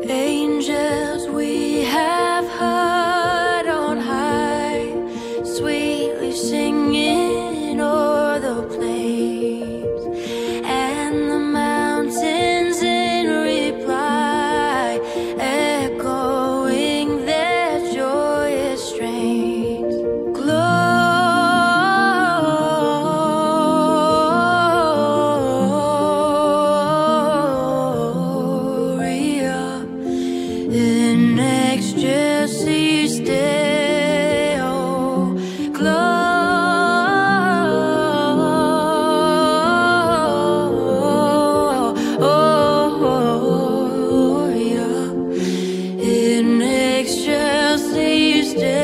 Angels we have heard on high, sweetly singing o'er the plains, and the mountains in reply, echoing their joyous strains. Gloria in excelsis Deo, Gloria in excelsis Deo.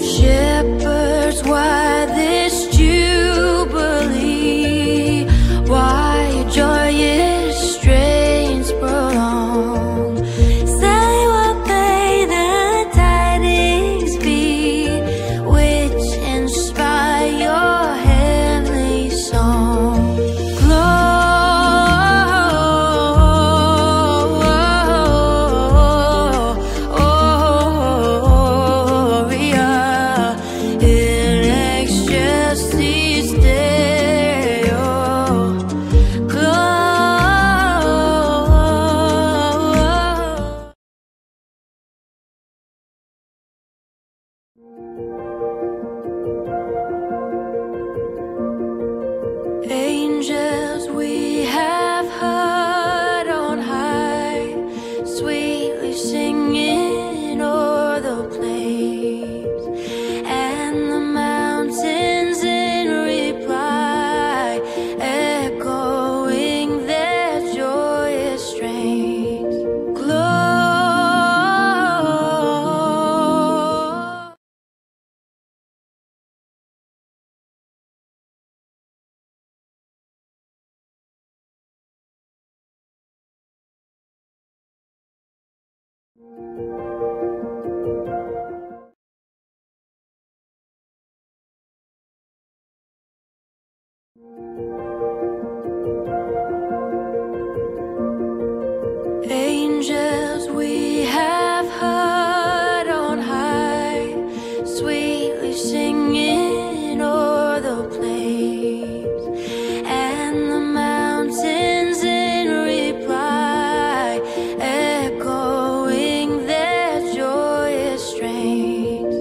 Shepherds, why this jubilee? Why joyous strains prolong? Say what may the tidings be, which inspire your heavenly song. Gloria in excelsis Deo. Gloria. Angels we have heard on high, sweetly singing o'er the plains, and the mountains in reply, echoing their joyous strains. Gloria. Angels we have heard on high, sweetly singing o'er the plains, and the mountains in reply, echoing their joyous strains.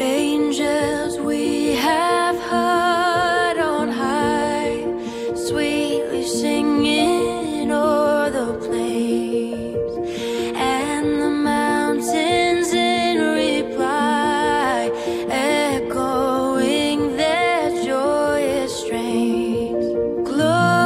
Angels we have heard on high, sweetly singing o'er the plains, and the mountains in reply, echoing their joyous strains. Glory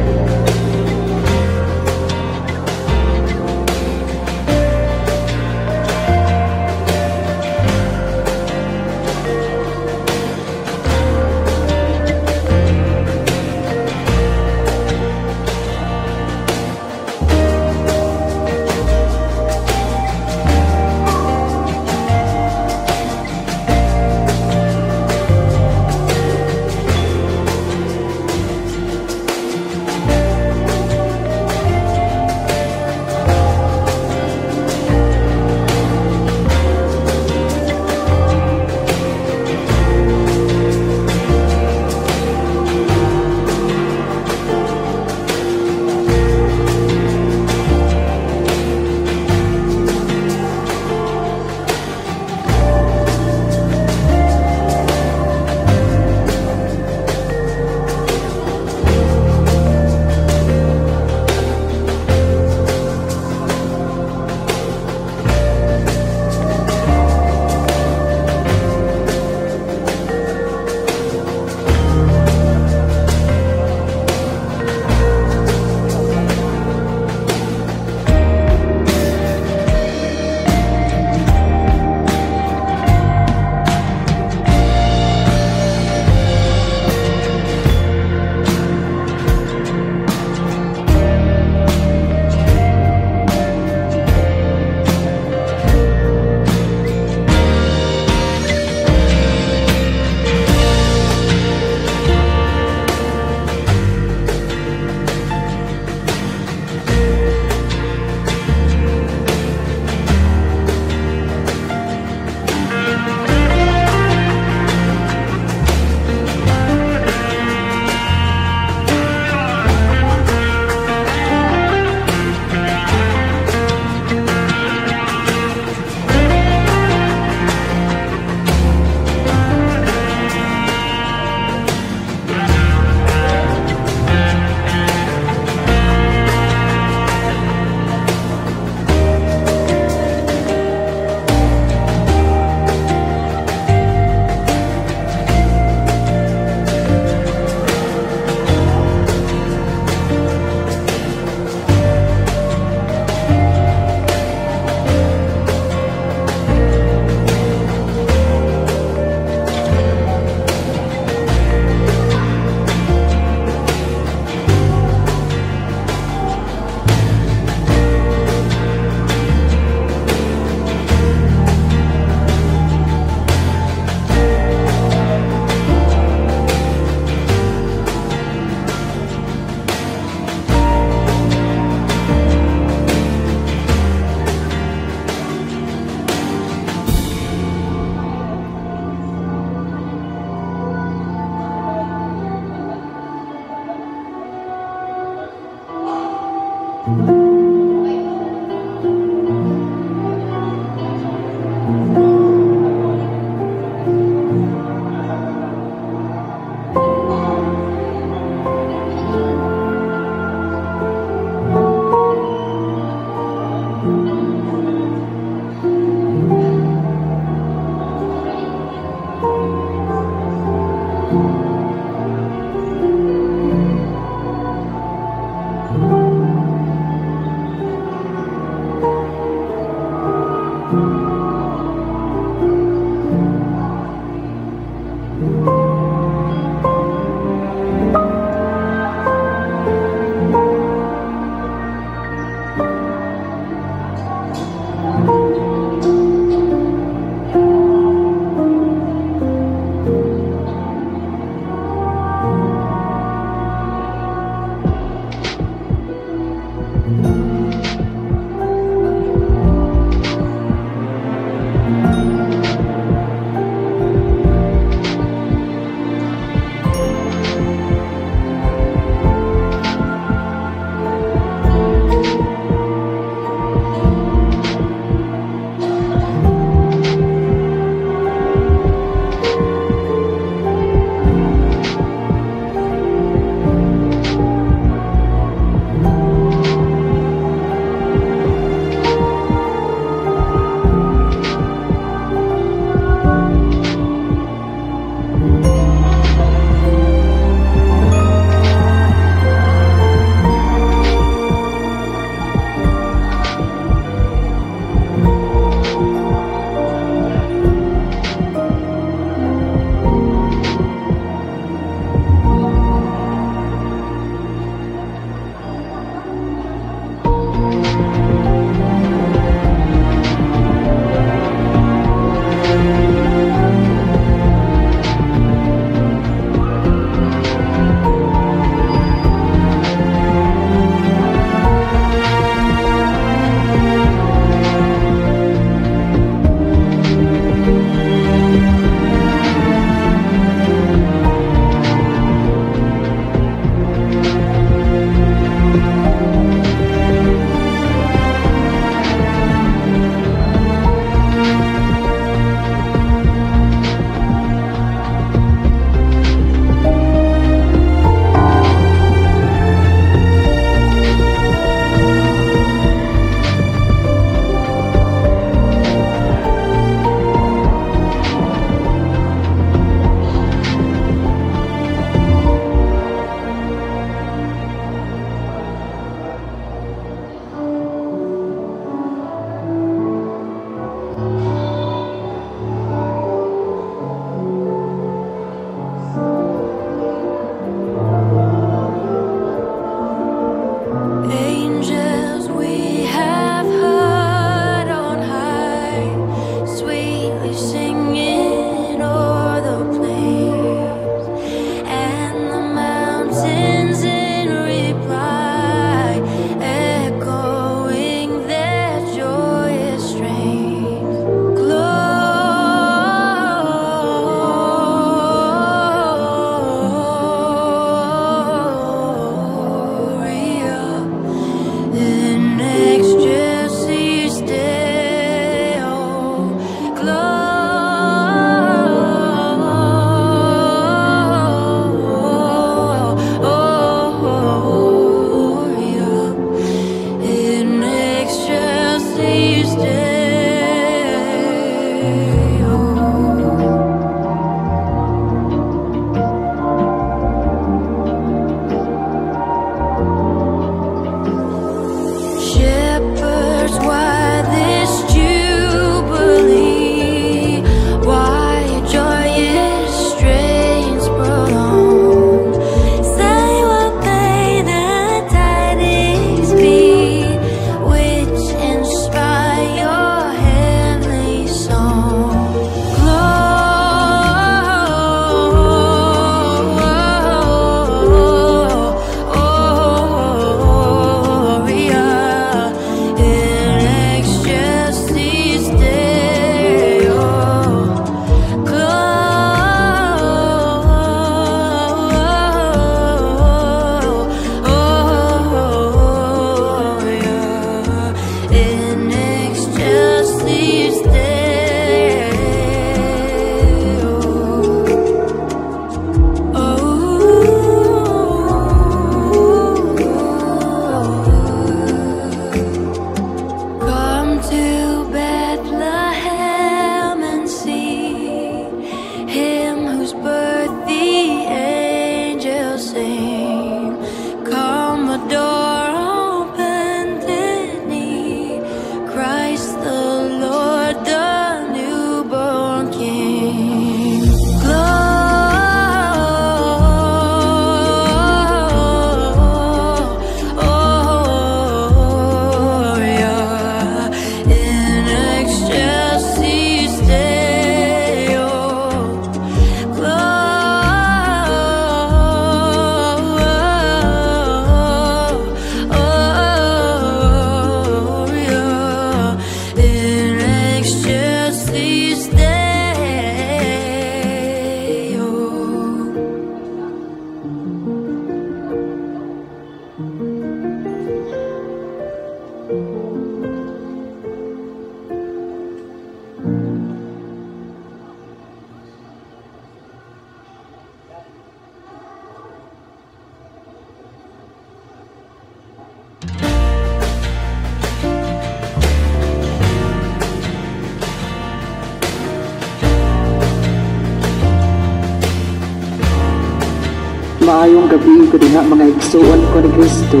Maayong gabii kadiha, mga igsuon ko ni Kristo.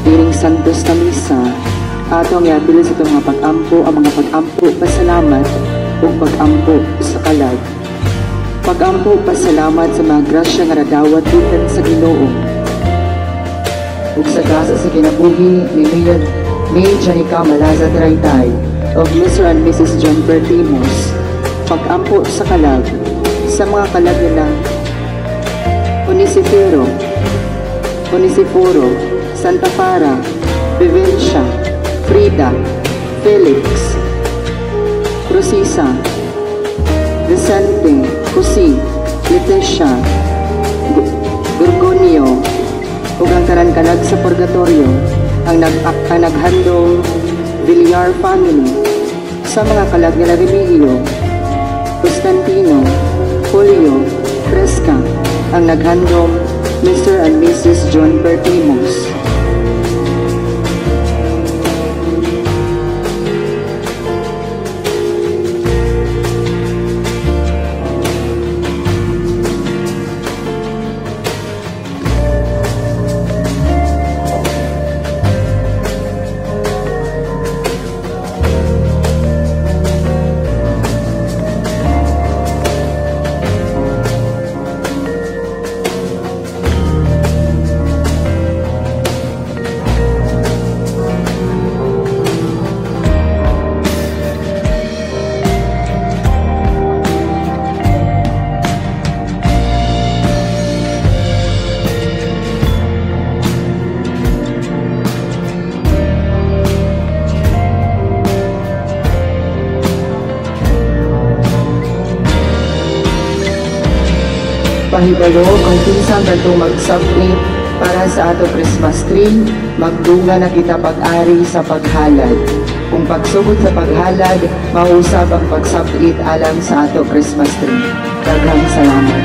Ining Santos na Misa, ato ang iapil sa itong mga pag-ampo, ang mga pag-ampo pasalamat ug pag-ampo sa kalag. Pag-ampo pasalamat sa mga grasya nga nadawat gikan sa Ginoo ug sa gasa sa kinabuhi ni Mayor May Janica Malaza Traytay ug Mr. and Mrs. John Pertimos. Pag-ampo sa kalag sa mga kalag nila Onesifero, Onesiforo, Santa Para, Vivencia, Frida, Felix, Rosisa, Vicente, Jose, Leticia, Gorgonio, ug ang tanan kalag sa purgatorio, ang naghandom Villar family, sa mga kalag nila Remigio, Constantino, Julio, Fresca, ang naghandom Mr. and Mrs. John Pertimos. Pahibalo kung kinsa kadtong mag-submit para sa ato Christmas tree, magdunga na kita pag-ari sa paghalad. Kung pagsugod sa paghalad, mausab ang pag-submit alang sa ato Christmas tree. Daghang salamat.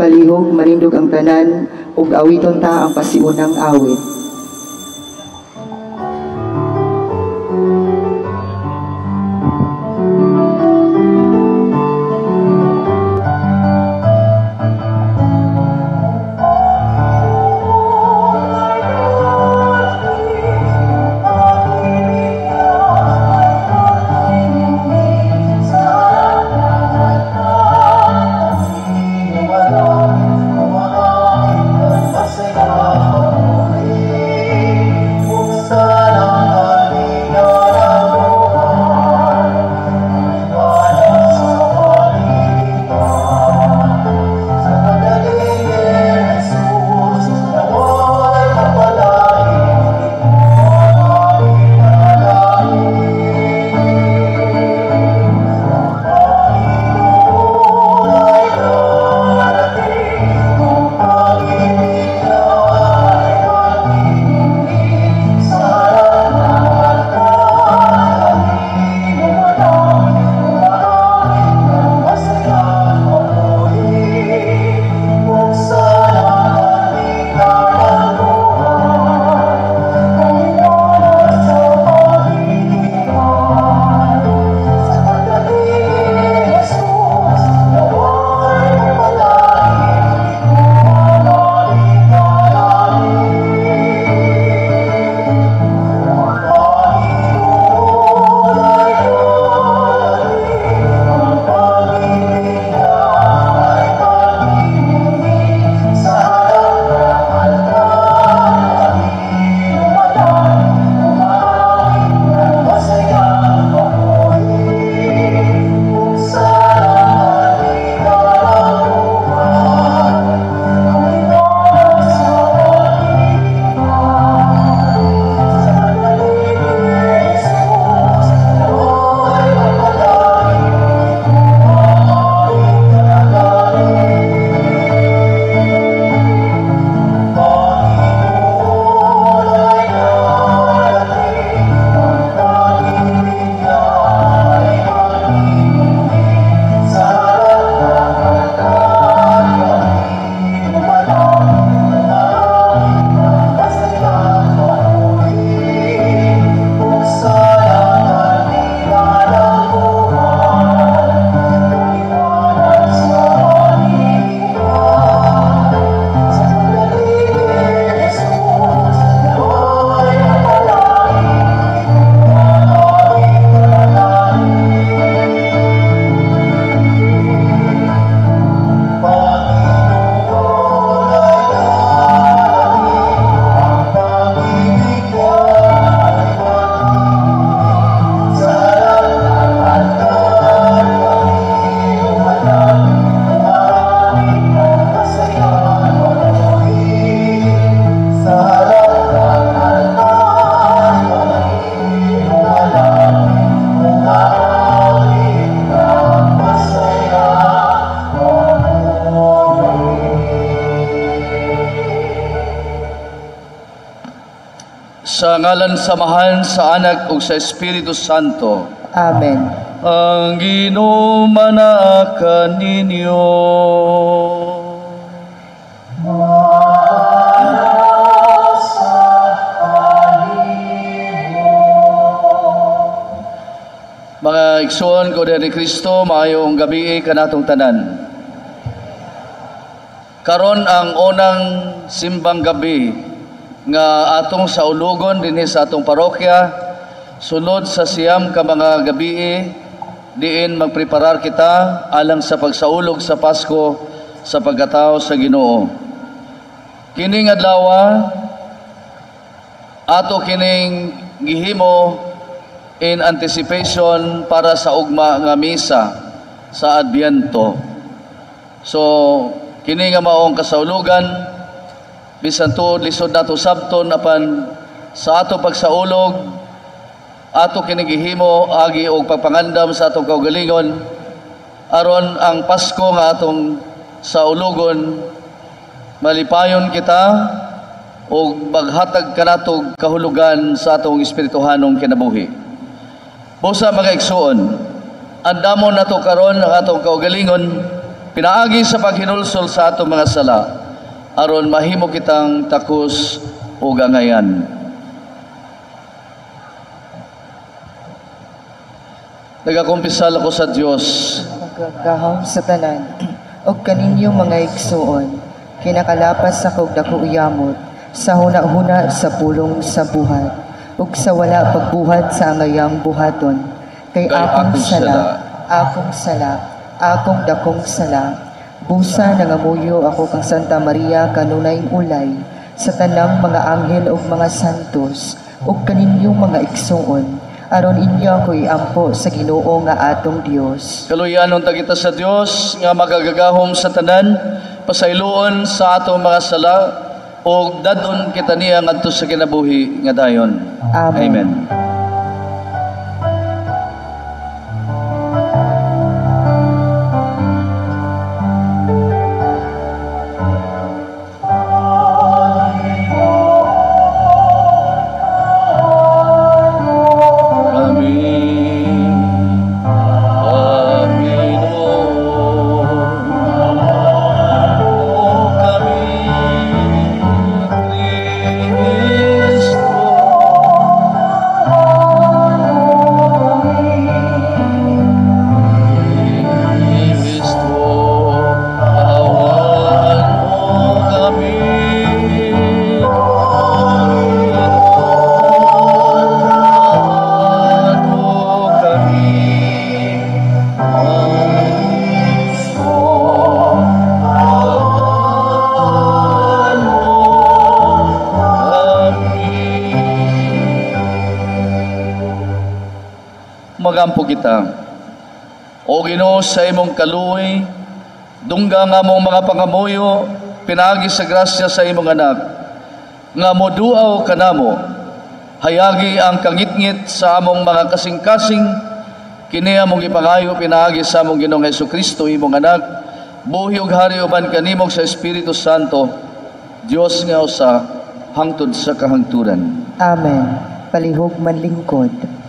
Palihog manindog ang tanan ug awiton ta ang pasiunang awit. Sa ngalan sa Amahan, sa Anak ug sa Espiritu Santo. Amen. Ang Ginoo manaa kaninyo. Mga igsoon ko ni Kristo, maayong gabii kanatong tanan. Karon ang unang simbang gabi nga atong saulugon dinhi sa atong parokya, sulod sa 9 ka mga gabii diin magpreparar kita alang sa pagsaulog sa Pasko sa pagkatao sa Ginoo. Kining adlaw ato kining gihimo in anticipation para sa ugma nga misa sa Adbyento. So kini nga maong kasaulugan bisan tuod lisod nato sabton, apan sa ato pagsaulog ato kini gihimo agi og pagpangandam sa atong kaugalingon aron ang Pasko nga atong saulugon malipayon kita og maghatag kanatog kahulugan sa atong espirituhanong kinabuhi. Busa mga igsuon, andamon nato karon ang atong kaugalingon pinaagi sa paghinulsol sa atong mga sala, aron mahimo kitang takos ug angayan. Nagakumpisal ako sa Dios, magagahom sa tanan, ug kaninyong mga igsuon, kinakalapas sa kog dako uyamot, sa huna-huna sa pulong sa buhat, ug sa wala pagbuhat sa angayang buhaton, kay akong sala, akong sala, akong dakong sala. Busa nangamuyo ako kang Santa Maria kanunay ulay, sa tanang mga anghel ug mga santos, ug kaninyong mga igsuon, aron inyo ako iampo sa Ginoo nga atong Dios. Kaluyanon ta kita sa Dios nga makagagahom sa tanan, pasayloon sa atong mga sala ug dadon kita niya ngadto sa kinabuhi nga dayon. Amen. Amen. Magampo kita. O Ginoo, sa imong kaluoy, dungga nga among mga pangamuyo, pinaagi sa grasya sa imong anak, nga moduaw kanamo, hayagi ang kangitngit sa among mga kasing-kasing, kini among gipangayo pinaagi sa among Ginoong Hesukristo, imong anak, buhi ug hari uban kanimo sa Espiritu Santo, Dios nga usa, hangtod sa kahangturan. Amen. Palihog manlingkod.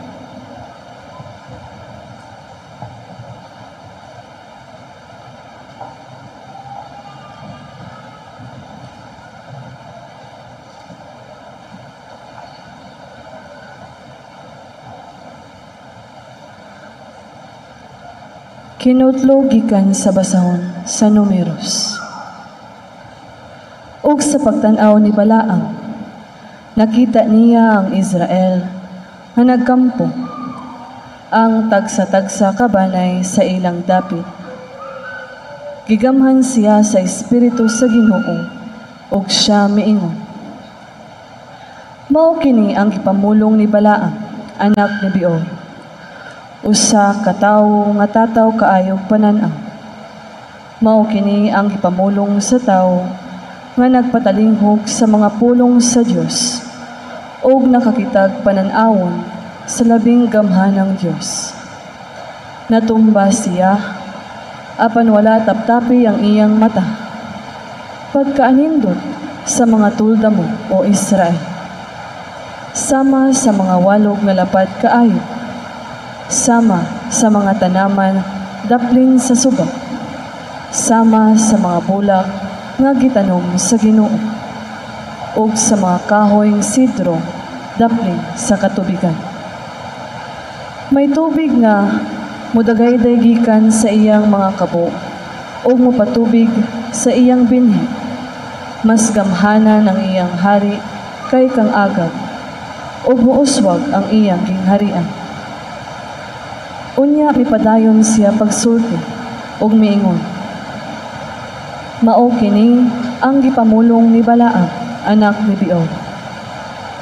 Kinutlo gikan sa basahon sa Numeros. Ug sa pagtan-aw ni Balaam, nakita niya ang Israel nga nagkampo, ang tagsa-tagsa kabanay sa ilang dapit. Gigamhan siya sa espiritu sa Ginoo ug siya miingon. Mao kini ang gipamulong ni Balaam, anak ni Beor, usa ka tawo nga tataw kaayog panan-aw. Mao kini ang gipamulong sa tawo nga nagpatalinghog sa mga pulong sa Dios ug nakakitag panan-awon sa labing gamhanang Dios. Natumba siya, apan wala taptapi ang iyang mata. Pagkaanindot sa mga tulda mo, o Israel, sama sa mga walog nga lapad kaayo, sama sa mga tanaman daplin sa suba, sama sa mga bulak nga gitanom sa Ginoo, ug sa mga kahoyng sidro daplin sa katubigan. May tubig nga mudagayday gikan sa iyang mga kabo, ug mopatubig sa iyang binhi. Mas gamhanan ang iyang hari kay kang Agag, ug muuswag ang iyang gingharian. Unya mipadayon siya pagsulti ug miingon. Mao kini ang gipamulong ni Balaam, anak ni Beor,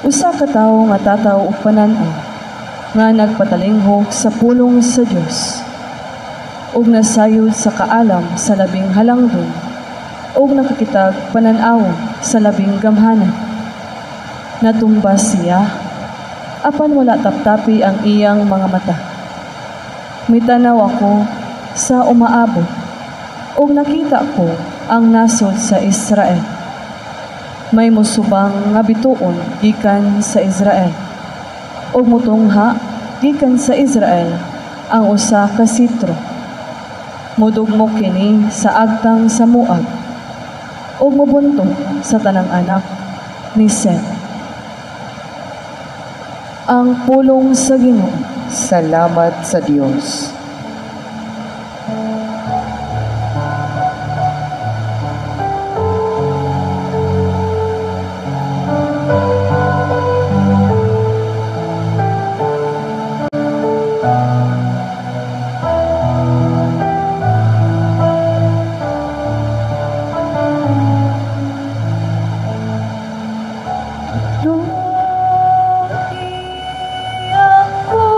usa ka tawo nga tataw og panan-aw, nga nagpatalinghog sa pulong sa Dios, ug nasayod sa kaalam sa labing halangdon, ug nakakitag panan-aw sa labing gamhanan. Natumba siya, apan wala taptapi ang iyang mga mata. Mitanaw ako sa umaabot, ug nakita ko ang nasod sa Israel. May musubang nga bituon gikan sa Israel, ug mutungha gikan sa Israel ang usa ka sitro. Mudugmok kini sa agtang sa Moab ug mobuntog sa tanang anak ni Set. Ang pulong sa Ginoo. Salamat sa Dios. Tudloi ako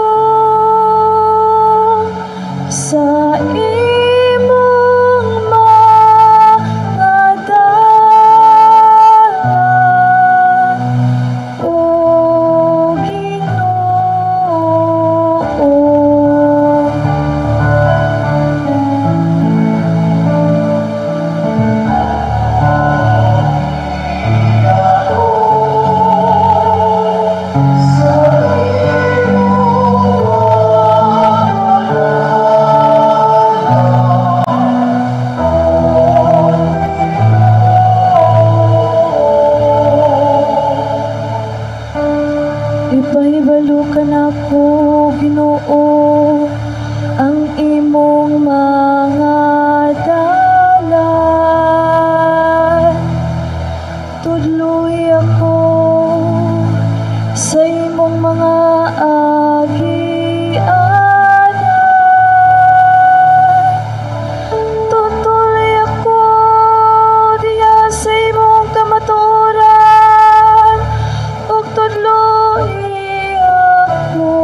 sa imong mga dalan, O Ginoo. Ipahibalo kanako, Ginoo, ang imong mga dalan. Tudloi ako sa imong mga agianan. Tutuloy ako diya sa imong kamatuoran ug tudloi ako.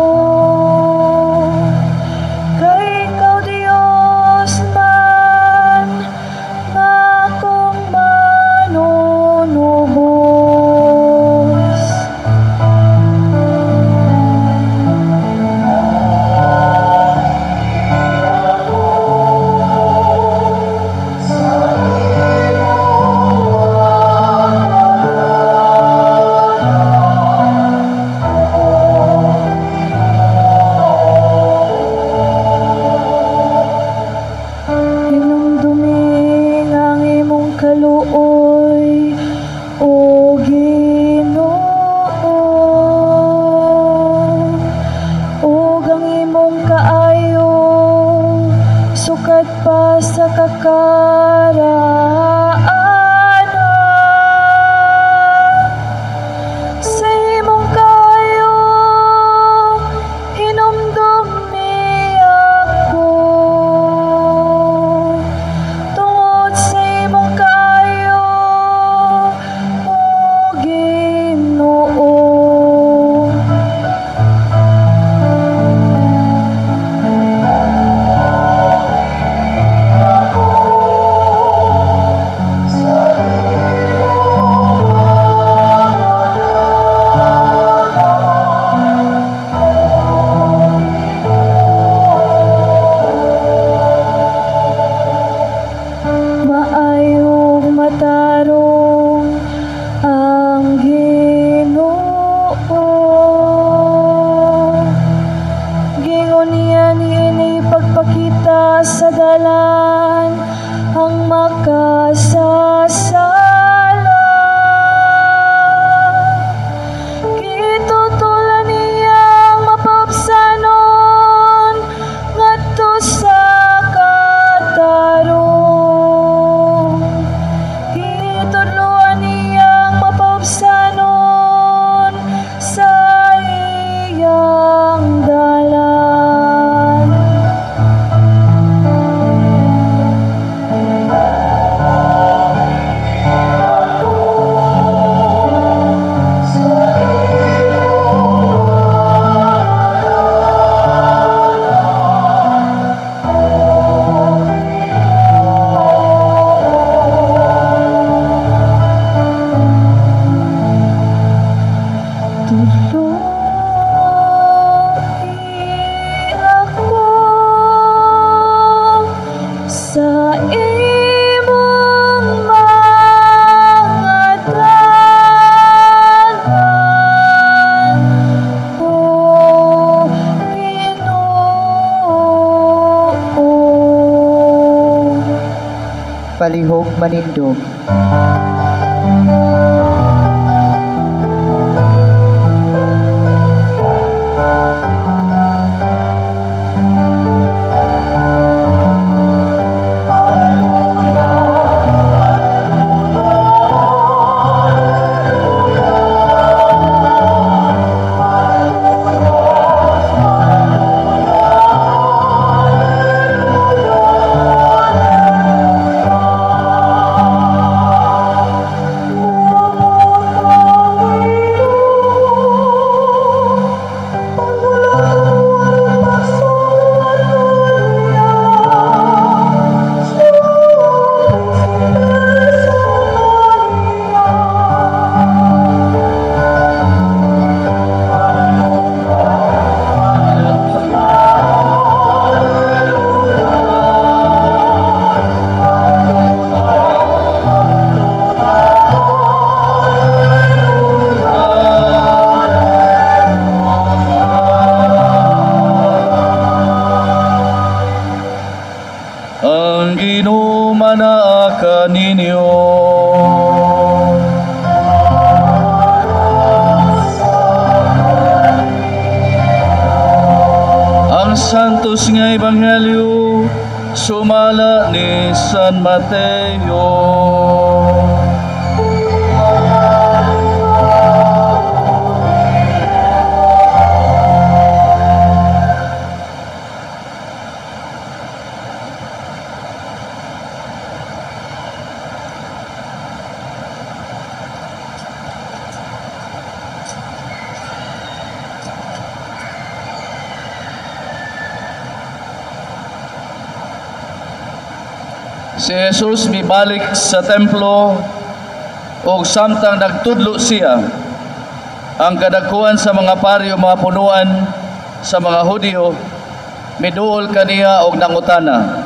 Kay ikaw Dios man nga akong manunubos. Palihog manindog. Ang Ginoo manaa kaninyo. Ang Santos nga Ebanghelyo sumala ni San Mateo. Si Jesus mibalik sa templo ug samtang nagtudlo siya, ang kadagkuan sa mga pari o mga punuan sa mga Hudiyo miduol kaniya og nangutana.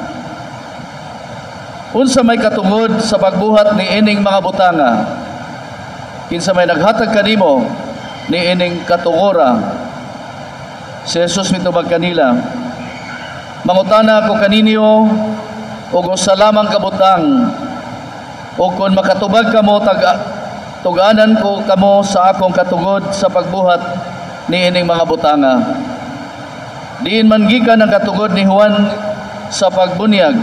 Unsa may katungod sa pagbuhat ni ining mga butanga? Kinsa may naghatag kanimo ni ining katungora? Si Jesus mitubag kanila, mangutana ko kaninyo ug usa lamang ka butang, ug kon makatubag kamo tuganan ko kamo sa akong katungod sa pagbuhat ni ining mga butanga. Diin man gikan ang katungod ni Juan sa pagbunyag,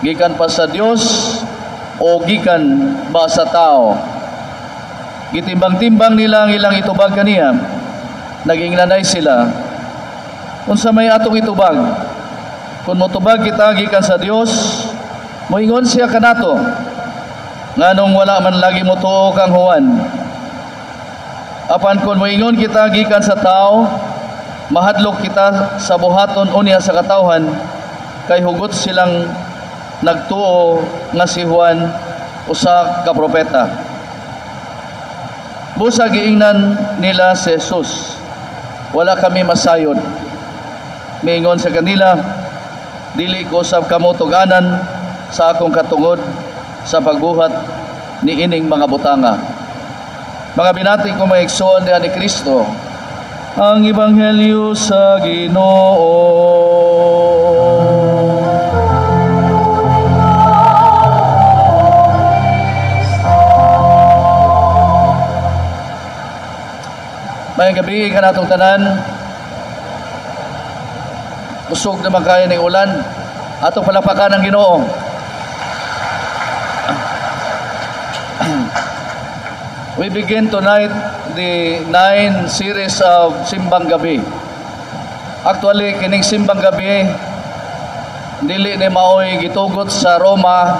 gikan pa sa Dios o gikan ba sa tao? Gitimbang-timbang nila ang ilang itubag kaniya. Naging nanay sila, unsa may atong itubag? Kung motubag kita gikan sa Dios, moingon siya kanato, nganong wala man lagi motuo kang Juan. Apan kung moingon kita gikan sa tao, mahadlok kita sa buhaton unya sa katawhan, kay hugot silang nagtuo nga si Juan usa ka propeta. Busa giingnan nila si Jesus, wala kami masayod. Miingon sa kanila, dili ko usab kamo tuganan sa akong katungod sa pagbuhat ni ining mga butanga. Mga binati ko mga igsoon diha ni Kristo, ang ebanghelyo sa Ginoo. Mayang gabi kanatong tanan. Usog naman kaya ng ulan. Atong palakpakan ang Ginoo. We begin tonight the 9 series of Simbang Gabi. Actually, kining Simbang Gabi dili ni maoy gitugot sa Roma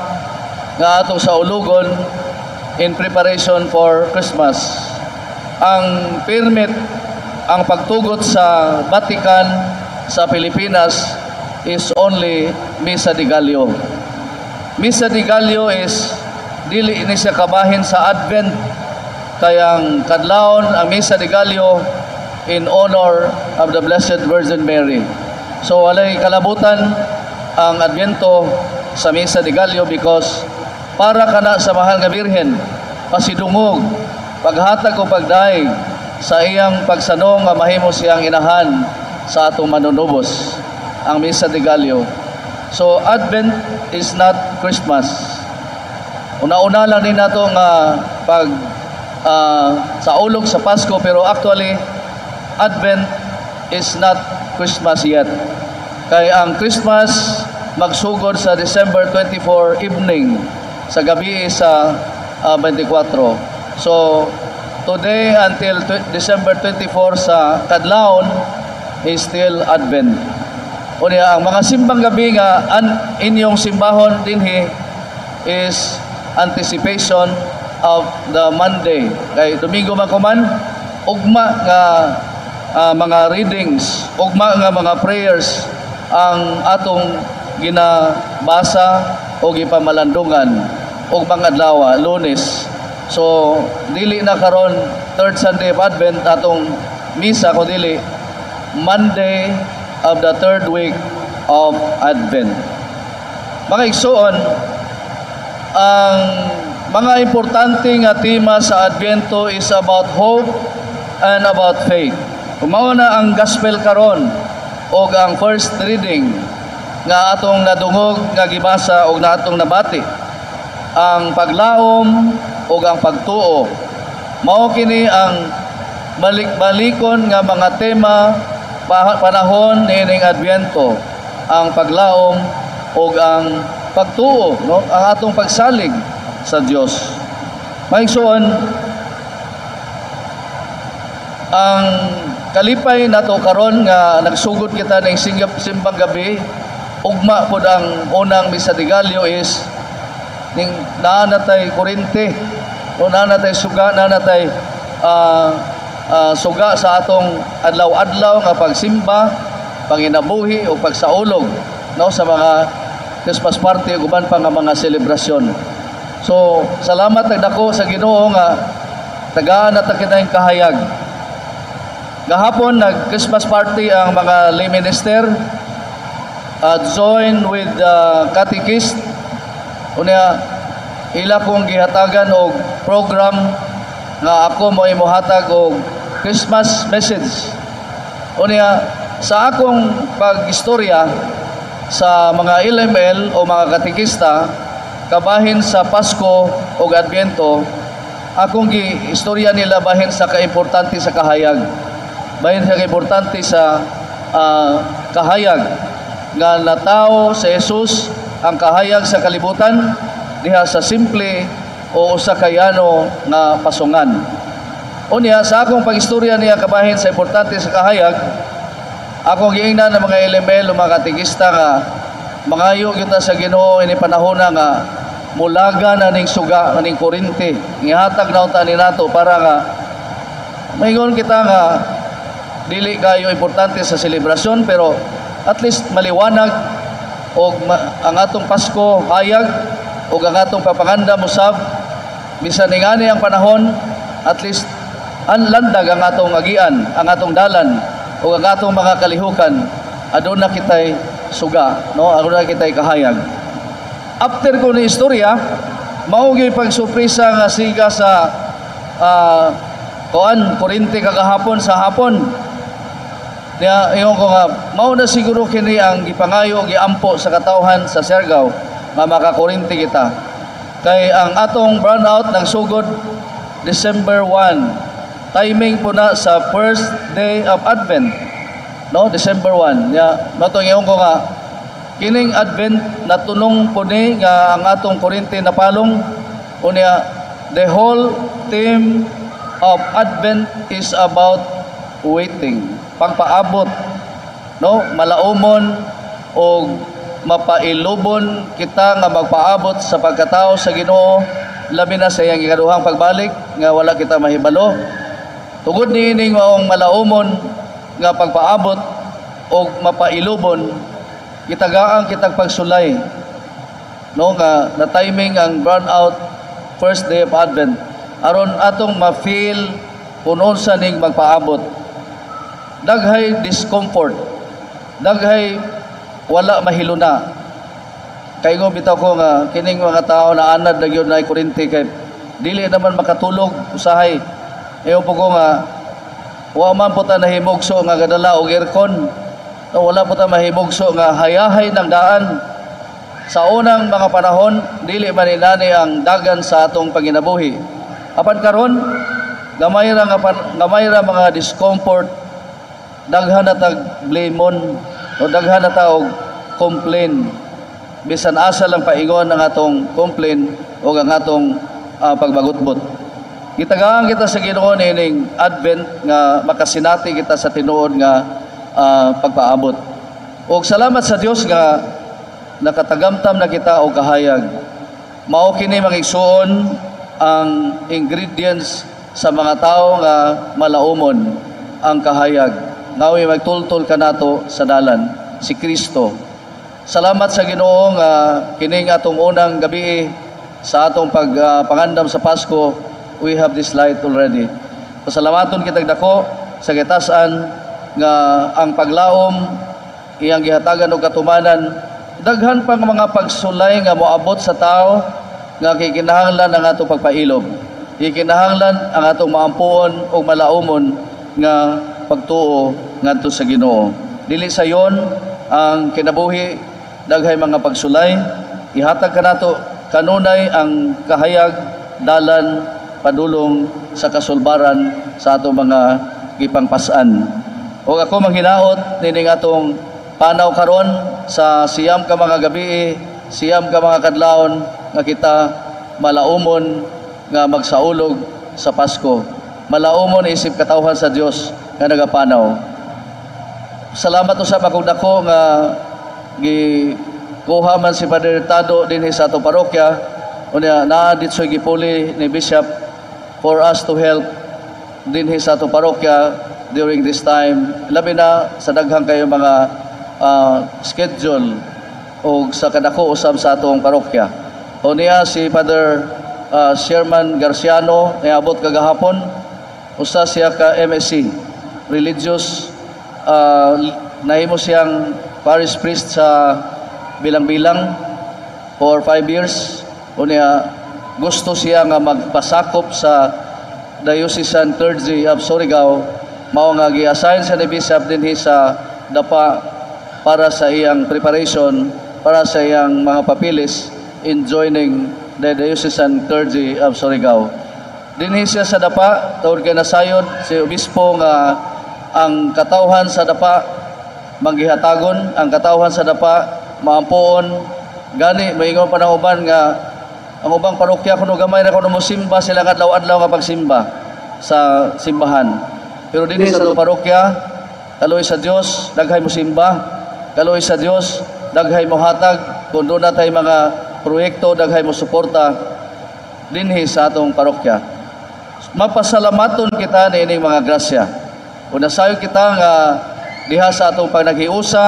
nga ato sa ulugon in preparation for Christmas. Ang permit, ang pagtugot sa Vatican sa Pilipinas is only Misa de Gallo. Misa de Gallo is dili ni siya kabahin sa Advent, kayang kadlawon ang Misa de Gallo in honor of the Blessed Virgin Mary. So walay kalabutan ang Adviento sa Misa de Gallo because para kana sa mahal nga Birhen, pasidungog, paghatag o pagdaig sa iyang pagsanong nga mahimo siyang inahan sa atong manunubos, ang Misa de Gallo. So Advent is not Christmas. Una-una lang din nato nga pag saulog sa Pasko, pero actually Advent is not Christmas yet. Kay ang Christmas magsugod sa December 24 evening, sa gabi sa 24. So today until December 24 sa kadlawon is still Advent. Unya ang mga simbang gabi nga inyong simbahon dinhi is anticipation of the Monday. Kay Domingo man kuman, ugma nga mga readings, ugma nga mga prayers ang atong ginabasa o gipamalandungan og mga adlaw, Lunes. So dili na karon third Sunday of Advent atong misa, kun dili Monday of the third week of Advent. Mga igsoon, ang mga importante nga tema sa Adviento is about hope and about faith. Mao na ang gospel karon og ang first reading nga atong nadungog nga gibasa og na atong nabati. Ang paglaom ug ang pagtuo. Mao kini ang balik-balikon nga mga tema panahon niining Adbyento, ang paglaom ug ang pagtuo, no, ang atong pagsalig sa Dios. Mga igsoon, ang kalipay nato karon nga nagsugod kita ning simbang gabi, ugma pod ang unang Misa de Gallo is ning naa na tay kuryente o naa na tay suga, naa na tay suga sa atong adlaw-adlaw nga pagsimba, panginabuhi o pagsaulog, no, sa mga Christmas party ug uban pa nga mga selebrasyon. So salamat nagdako sa Ginoo nga tagaan na ta kita yung kahayag. Gahapon nag Christmas party ang mga lay minister, join with the catechist. Unya ila kong gihatagan og program nga ako mo imuhatag og Christmas message. Unya sa akong pag-istorya sa mga LML o mga katekista kabahin sa Pasko o Adbyento, akong gi-istorya nila bahin sa kaimportante sa kahayag. Bahin sa kaimportante sa kahayag nga natawo sa Jesus ang kahayag sa kalibutan diha sa simple o usa ka yano nga pasungan. Unya sa akong pag-istorya niya kabahin sa importante sa kahayag, akong giingnan ng mga LML o mga katekista nga mangayo kita sa Ginoo ini panahon na nga mulaga na ning suga, ning kuryente. Gihatag na unta ni nato para nga maingon kita nga dili kayo importante sa selebrasyon, pero at least maliwanag og ang atong Pasko hayag og ang atong papanganda musab bisan ningani ang panahon, at least anlandag ang atong agian, ang atong dalan ug ang atong mga kalihukan, aduna kitay suga, no, aduna kitay kahayag. After ko ni istorya, mao gyud pagsurpresa nga siga sa kuan kuryente kagahapon sa hapon. Niya ingon ko nga mao na siguro kini ang gipangayo, giampo sa katawhan sa Siargao nga makakuryente kita. Kay ang atong brownout ng sugod December 1. Timing po na sa first day of Advent. No, December 1. Nya mao to ingon ko nga kining Advent natunong po ni nga ang atong kuryente napalong. Unya the whole theme of Advent is about waiting, pagpaabot, no, malaumon og mapailubon kita nga magpaabot sa pagkatao sa Ginoo, labi na sa iyang ikaduhang pagbalik nga wala kita mahibalo. Tungod niining maong malaumon nga pagpaabot og mapailubon, gitagaan kitag pagsulay, no, nga na timing ang brown out first day of Advent aron atong ma-feel kung unsa ning magpaabot. Daghay discomfort, daghay wala mahiluna. Kay ngo bitaw ko nga kining mga tao na anad na gyud na kuryente kay dili naman makatulog usahay. Ewan po ko nga wa man po ta nahimugso nga gadala og aircon. No, wala po ta mahimugso nga hayahay ng daan. Sa unang mga panahon, dili man inani ang dagan sa atong panginabuhi. Apan karon, gamay ra mga discomfort, daghan na tag blamon o daghan na ta og complain. Bisan asa lang paingon ang atong complain o ang atong pagbagutbot. Gitagaan kita sa Ginoo niining Advent nga makasinati kita sa tinuod nga pagpaabot. Og salamat sa Dios nga nakatagamtam na kita og kahayag. Mao kini, mga igsuon, ang ingredients sa mga tao nga malaumon, ang kahayag. Ngawi magtultol kanato sa dalan, si Kristo. Salamat sa Ginoo nga kining atong unang gabi sa atong pagpangandam sa Pasko, we have this light already. Pasalamaton kitag dako sa gitasan nga ang paglaom iyang gihatagan og katumanan. Daghan pang mga pagsulay nga moabot sa tao nga kikinahanglan ang atong pagpailob. Kikinahanglan ang atong maampuon o malaumon nga pagtuo ngadto sa Ginoo. Dili sayon ang kinabuhi, daghay mga pagsulay, ihatag kanato kanunay ang kahayag, dalan padulong sa kasulbaran sa atong mga gipangpas-an. O ako manghinaot nining atong panaw karon sa 9 ka mga gabi, 9 ka mga kadlawon nga kita malaumon nga magsaulog sa Pasko. Malaumon isip katawhan sa Dios nga nagapanaw. Salamat usab akong dako nga gikuha man si Padre Tado dinhi sa atong parokya. Unya naa ditsoy gipuli ni Bishop for us to help dinhi sa atong parokya during this time, labi na sa daghang kayo mga schedule o sa kadako usab sa atong parokya. O niya si Father Sherman Garciano, niabot kagahapon, usa siya ka MSc religious, nahimo siyang parish priest sa bilang-bilang for 5 years. Unya gusto siya nga magpasakop sa Diocesan Clergy of Surigao, mao nga gi-assign sa ni Bishop dinhi sa Dapa para sa iyang preparation, para sa iyang mga papilis in joining the Diocesan Clergy of Surigao. Dinhi siya sa Dapa tungod kay nasayod si obispo nga ang katawhan sa Dapa manggihatagon, ang katawhan sa Dapa maampuon. Gani maingon pa ng uban nga ang ubang parokya kuno gamay ra kuno mosimba sila adlaw-adlaw nga pagsimba sa simbahan. Pero dinhi sa atong parokya, kaluoy sa Dios, daghay mo simba, kaluoy sa Dios, daghay mo hatag kung doon na tay mga proyekto, daghay mo suporta dinhi sa atong parokya. Mapasalamaton kita niining mga grasya. Una sayo kita nga diha sa atong pagnaghiusa,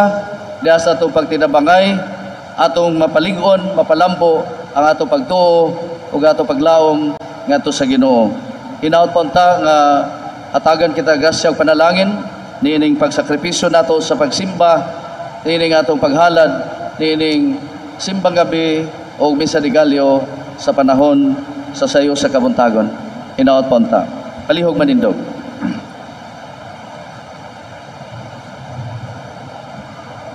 diha sa atong pagtinabangay, atong mapalig-on, mapalambo ang atong pagtuo ug atong paglaom ngadto sa Ginoo. Hinaot pa unta nga hatagan kita grasya ug panalangin niining pagsakripisyo nato sa pagsimba, niining atong paghalad, niining simbang gabi o misa de gallo sa panahon sa sayo sa kabuntagon. Hinaot pa unta. Palihog manindog.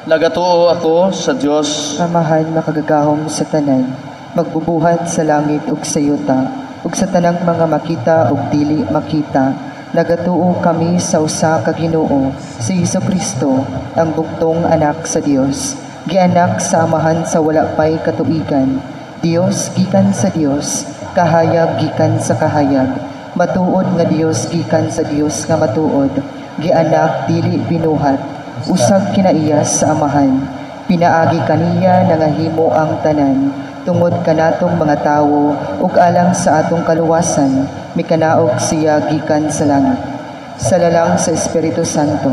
Nagatuo ako sa Dios, Amahan makagagahom sa tanan, magbubuhat sa langit ug sa yuta, ug sa tanang mga makita ug dili makita. Nagatuo kami sa usa ka Ginoo, si Jesu Kristo, ang bugtong anak sa Dios, gianak sa Amahan sa wala pay katuigan, Dios gikan sa Dios, kahayag gikan sa kahayag, matuod nga Dios gikan sa Dios nga matuod, gianak dili binuhat, usag kinaiya sa Amahan. Pinaagi kaniya nangahimo ang tanan, tungod kanatong mga tawo ug alang sa atong kaluwasan, mikanaog siya gikan sa langit. Sa lalang sa Espiritu Santo,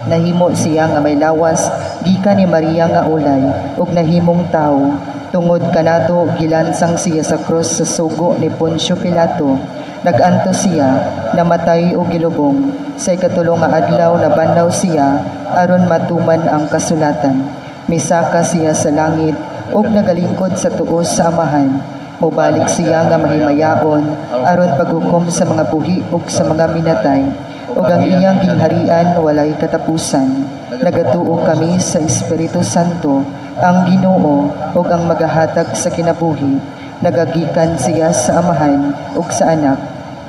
nahimo siya nga may lawas gikan ni Maria nga ulay ug nahimong tawo. Tungod kanato gilansang siya sa krus sa sugo ni Poncio Pilato. Nag-antos siya, namatay ug gilubong. Sa ikatulo nga adlaw nabanhaw siya aron matuman ang kasulatan. Misaka siya sa langit ug nagalingkod sa tuos sa Amahan. Mobalik siya nga mahimayaon aron paghukom sa mga buhi ug sa mga minatay. Ug ang iyang gingharian walay katapusan. Nagatuo kami sa Espiritu Santo, Ang Ginoo ug ang magahatag sa kinabuhi, nagagikan siya sa Amahan ug sa Anak.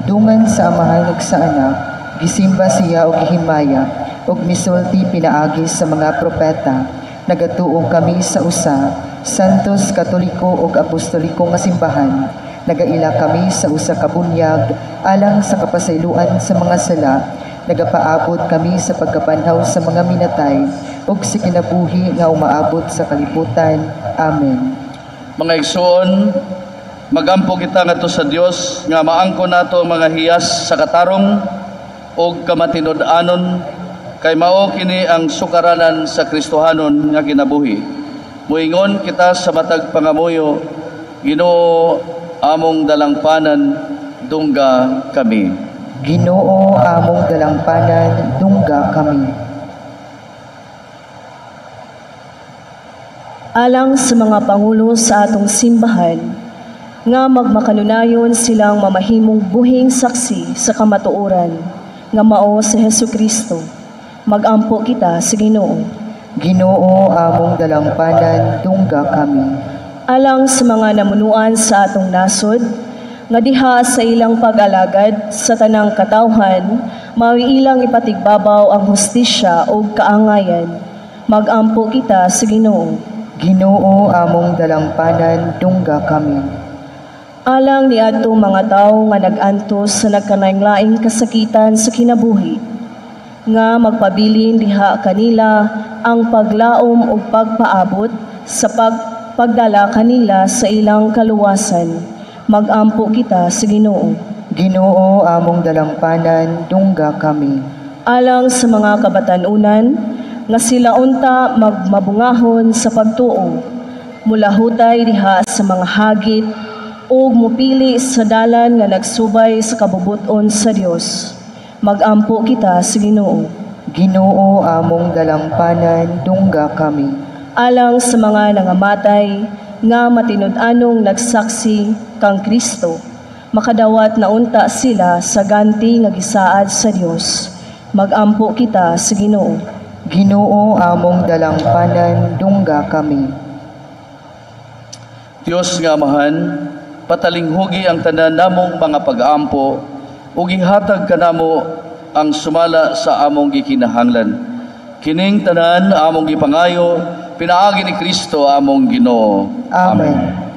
Dungan sa Amahan ug sa Anak, gisimba siya ug gihimaya ug misulti pinaagi sa mga propeta. Nagatuo kami sa usa, Santos, Katoliko ug Apostoliko nga simbahan. Nagaila kami sa usa ka bunyag alang sa kapasayloan sa mga sala. Nagapaabot kami sa pagkabanhaw sa mga minatay ug sa kinabuhi nga umaabot sa kalibutan. Amen. Mga igsoon, magampo kita ngadto sa Dios nga maangkon nato ang mga hiyas sa katarong ug kamatinud-anon, kay mao kini ang sukaranan sa Kristohanon nga kinabuhi. Muingon kita sa matag pangamuyo: Ginoo, among dalangpanan, dungga kami. Ginoo, among dalangpanan, dungga kami. Alang sa mga pangulo sa atong simbahan, nga magmakanunayon silang mamahimong buhing saksi sa kamatuoran, nga mao si Hesukristo, magampo kita sa Ginoo. Ginoo, among dalangpanan, dungga kami. Alang sa mga namunuan sa atong nasod, nga diha sa ilang pag-alagad sa tanang katawhan, mao'y ilang ipatigbabaw ang hustisya ug kaangayan, magampo kita sa Ginoo. Ginoo, among dalangpanan, dungga kami. Alang niadtong mga tawo nga nag-antos sa nagkanainglaing kasakitan sa kinabuhi, nga magpabilin diha kanila ang paglaom ug pagpaabot sa pagdala kanila sa ilang kaluwasan, magampo kita sa Ginoo. Ginoo, among dalangpanan, dungga kami. Alang sa mga kabatan-unan, nga sila unta magmabungahon sa pagtuo, mulahutay diha sa mga hagit ug mupili sa dalan nga nagsubay sa kabubuton sa Dios, magampo kita sa Ginoo. Ginoo, among dalangpanan, dungga kami. Alang sa mga nangamatay nga matinud-anong nagsaksi kang Kristo, makadawat na unta sila sa ganti nga gisaad sa Dios, magampo kita sa Ginoo. Ginoo, among dalangpanan, dungga kami. Dios nga Amahan, patalinghugi ang tanan namong mga pag-ampo ug ihatag kanamo ang sumala sa among gikinahanglan. Kining tanan among gipangayo pinaagi ni Kristo among Ginoo. Amen. Amen.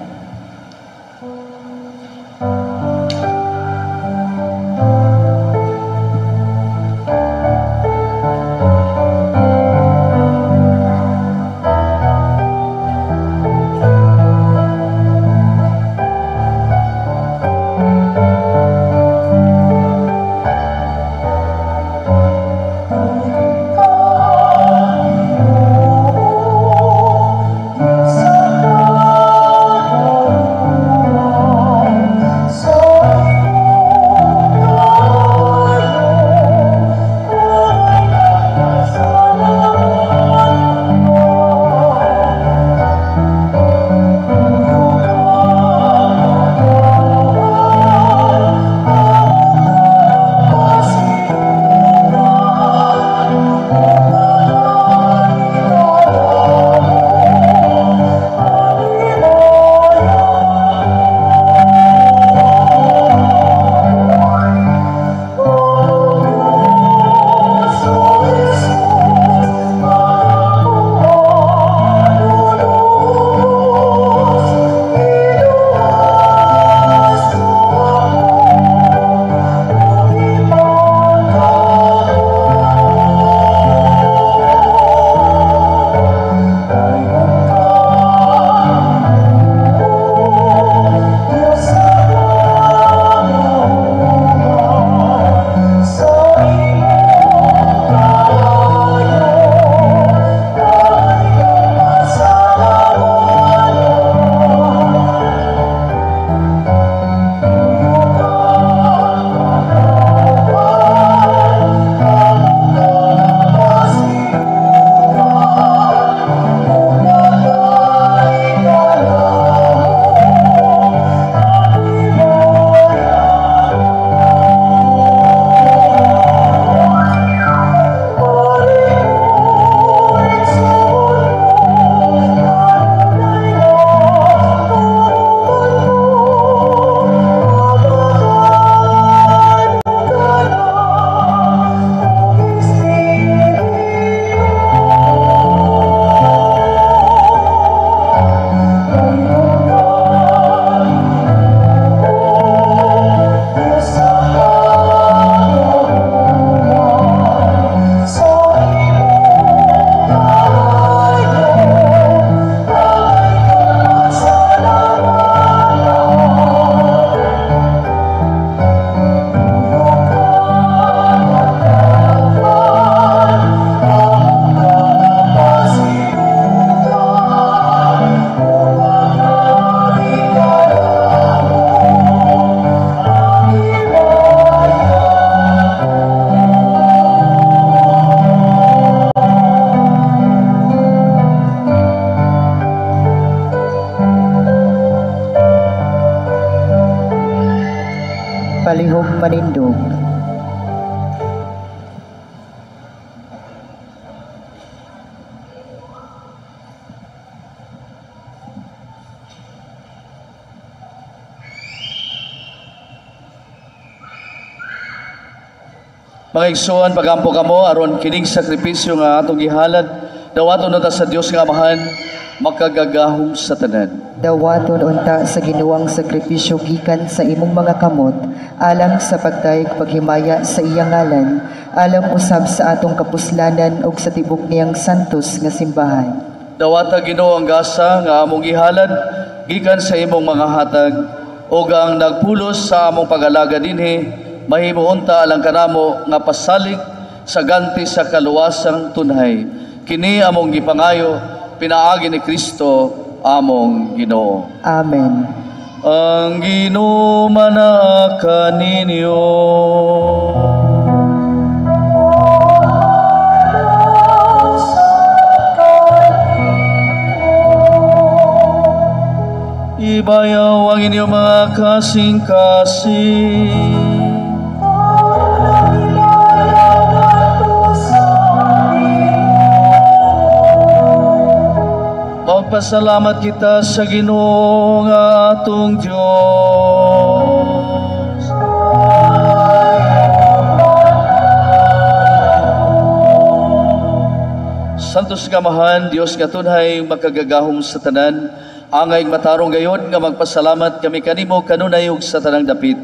Sa Manindog. Mga igsoon, pagampo kamo aron kining sakripisyo nga atong gihalad dawaton unta sa Dios nga Amahan makagagahom sa tanan. Dawaton unta sa Ginoong sakripisyo gikan sa imong mga kamot alang sa pagdayeg paghimaya sa iyang ngalan, alang usab sa atong kapuslanan ug sa tibok niyang santos nga simbahan. Dawata Ginoo ang gasa nga among gihalad gikan sa imong mga hatag ug ang nagpulos sa among pag-alaga dinhi mahimo unta alang kanamo nga pasalig sa ganti sa kaluwasang tunhay. Kini among gipangayo pinaagi ni Kristo among Ginoo. Amen. Ang Ginoo manaa kaninyo. Ibayaw ang inyong mga kasing-kasing. Magpasalamat kita sa Ginoo nga atong Dios. Santos nga Amahan, Dios nga tunhay makagagahom sa tanan, angay matarong gayon nga magpasalamat kami kanimo kanunay ug sa tanang dapit.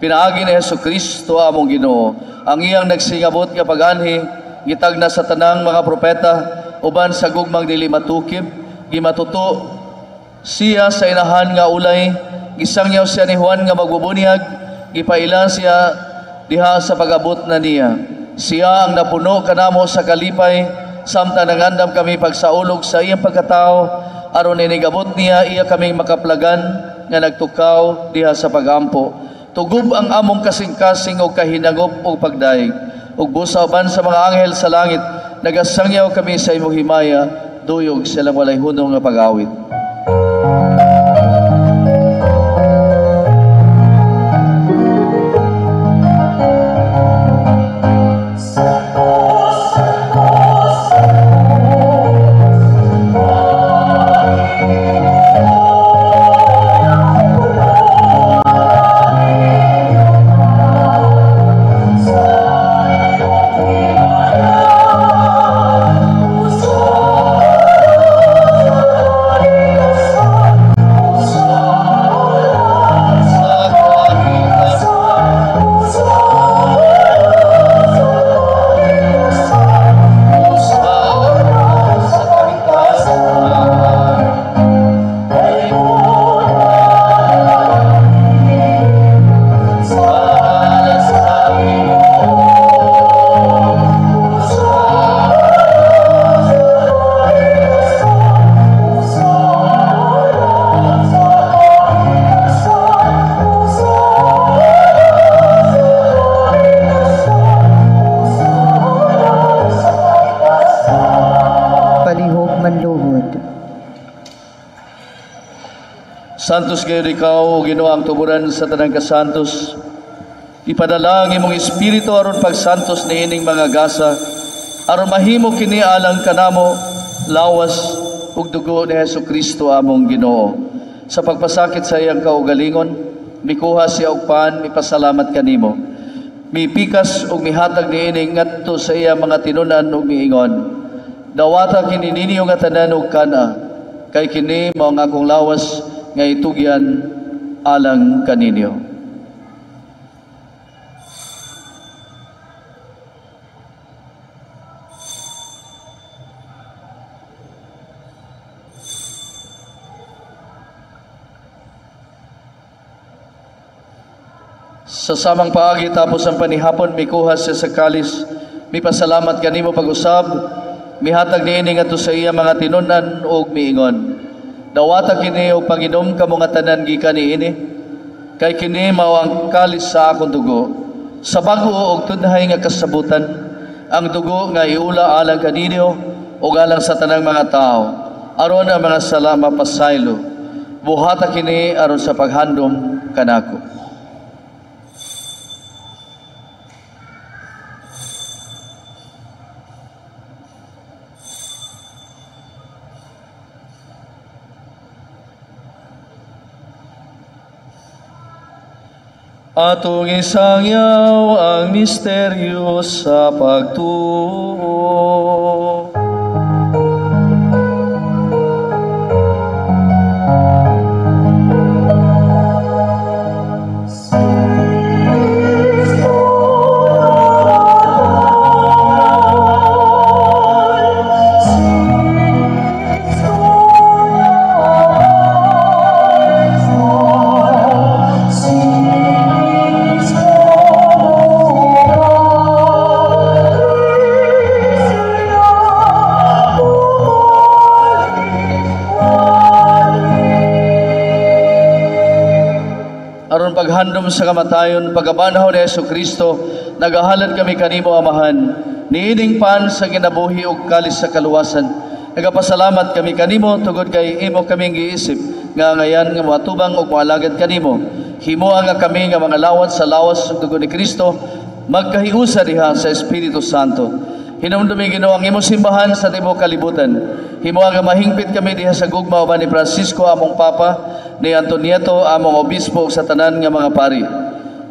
Pinaagi ni Hesukristo among Ginoo, ang iyang nagsingabot nga paganhi gitagna sa tanang mga propeta uban sa gugmang dili matukib, gimatuto siya sa inahan nga ulay, gisangyaw siya ni Juan nga magbubunyag, gipaila siya diha sa pag-abot na niya. Siya ang napuno kanamo sa kalipay, samtang nangandam kami pagsaulog sa iyang pagkatao, aron inigabot niya iya kaming makaplagan nga nagtukaw diha sa pagampo. Tugob ang among kasing-kasing o kahinangop o pagdaig. Ug busa uban sa mga anghel sa langit, nagasangyaw kami sa imong himaya, duyog silang walay hunong nga pag-awit. Santos gayon ikaw, Ginoo ang tuburan sa tanang kasantos. Ipadala ang imong espiritu aron pagsantos niining mga gasa, aron mahimo kini alang kanamo lawas ug dugo ni Hesukristo among Ginoo. Sa pagpasakit sa iyang kaugalingon, mikuha siya og pan, mipasalamat kanimo. Mipikas ug mihatag niini ngadto sa iya mga tinunan ug miingon, dawata kini ninyo nga tanan ug kana, kay kini mao ang akong lawas nga itugyan alang kaninyo. Sa samang paagi tapos ang panihapon, mikuha siya sa kalis, mipasalamat kanimo pag-usab, mihatag niini ngadto sa iya mga tinunan ug miingon, dawata kini og panginom kamo nga tanan gikan niini, kay kini mao ang kalis sa akong dugo, sa bag-o og tunhay nga kasabutan, ang dugo nga iula alang kaninyo ug alang sa tanang mga tawo, aron ang mga sala mapasaylo. Buhata kini aron sa paghandom kanako. Atong isangyaw ang misteryo sa pagtuo. Paghandom sa kamatayon, pagkabanhaw ni Jesu Kristo, nagahalad kami kanimo, Amahan, niining pan sa kinabuhi ug kalis sa kaluwasan. Nagapasalamat kami kanimo tungod kay imo kaming giisip nga ngayan nga moatubang ug moalagad kanimo. Himoa nga kami nga mga lawat sa lawas ug dugo ni Kristo, magkahiusa diha sa Espiritu Santo. Hinumdumi, Ginoo, ang imong simbahan sa tibuok kalibutan. Himoa nga mahingpit kami diha sa gugma uban ni Francisco among Papa, ni Antonieto among obispo ug sa tanan nga mga pari.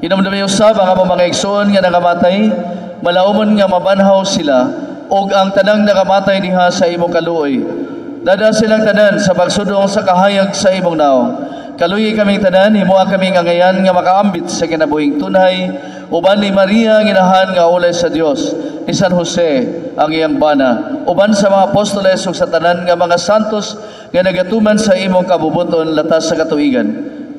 Hinumdumi usab ang among mga igsoon nga nakamatay, malaumon nga mabanhaw sila ug ang tanang nakamatay diha sa imong kaluoy. Dada silang tanan sa pagsudong sa kahayag sa imong naong. Kaluyi kaming tanan, himoa kami nga ngayan nga makaambit sa kinabuhing tunay uban ni Maria ang inahan nga ulay sa Dios, ni San Jose ang iyang bana, uban sa mga apostoles ug sa tanan nga mga santos nga nagatuman sa imong kabubuton latas sa katuigan.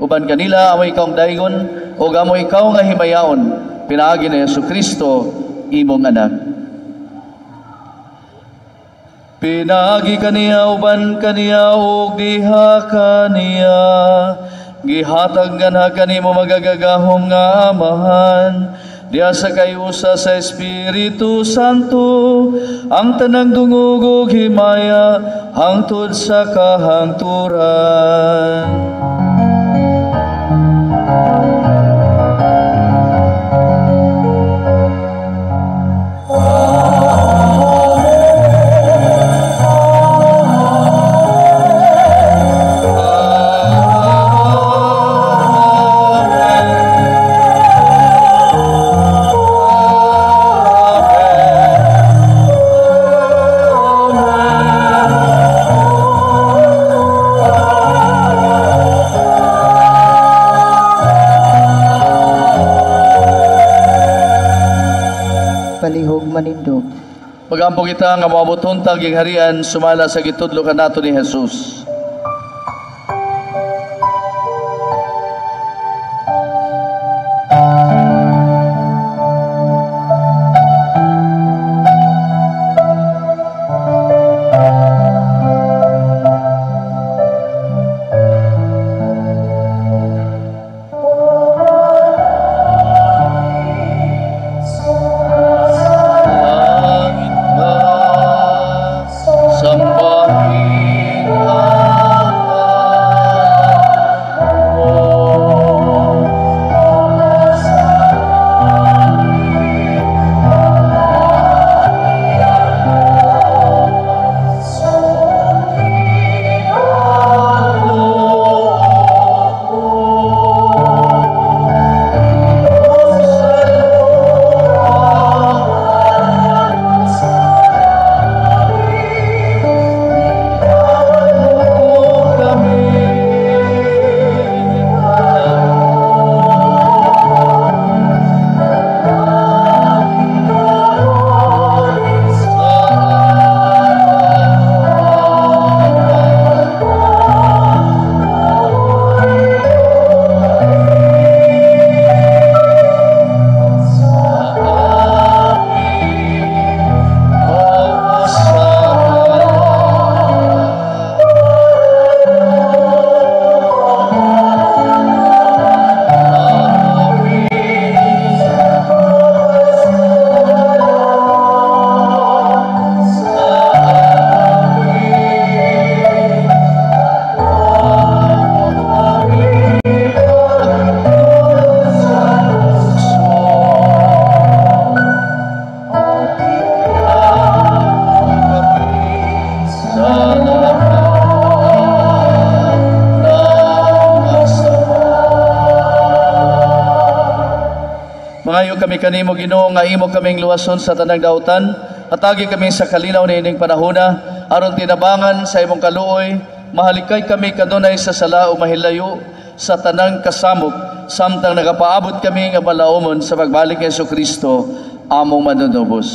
Uban kanila amo ikaw ang daygon ug amo ikaw nga himayaon, pinaagi ni Jesu Kristo imong anak. Pinaagi kaniya, uban kaniya ug diha kaniya, gihatag ganha kanimo magagagahom nga Amahan, diha sa kayusa sa Espiritu Santo, ang tanang dungog ug himaya hangtod sa kahangturan. Manindog. Pagampo kita nga moabot untag gingharian sumala sa gitudlo kanato ni Jesus. Sambahin. kami kanimo, Ginoo, nga imo kaming luwason sa tanang dautan. Hatagi kami sa kalinaw niining panahona, aron tinabangan sa imong kaluoy, mahalikay kami kanunay sa sala o mahilayo sa tanang kasamok, samtang nagapaabot kami nga balaumon sa pagbalik ni Hesukristo, among manunubos.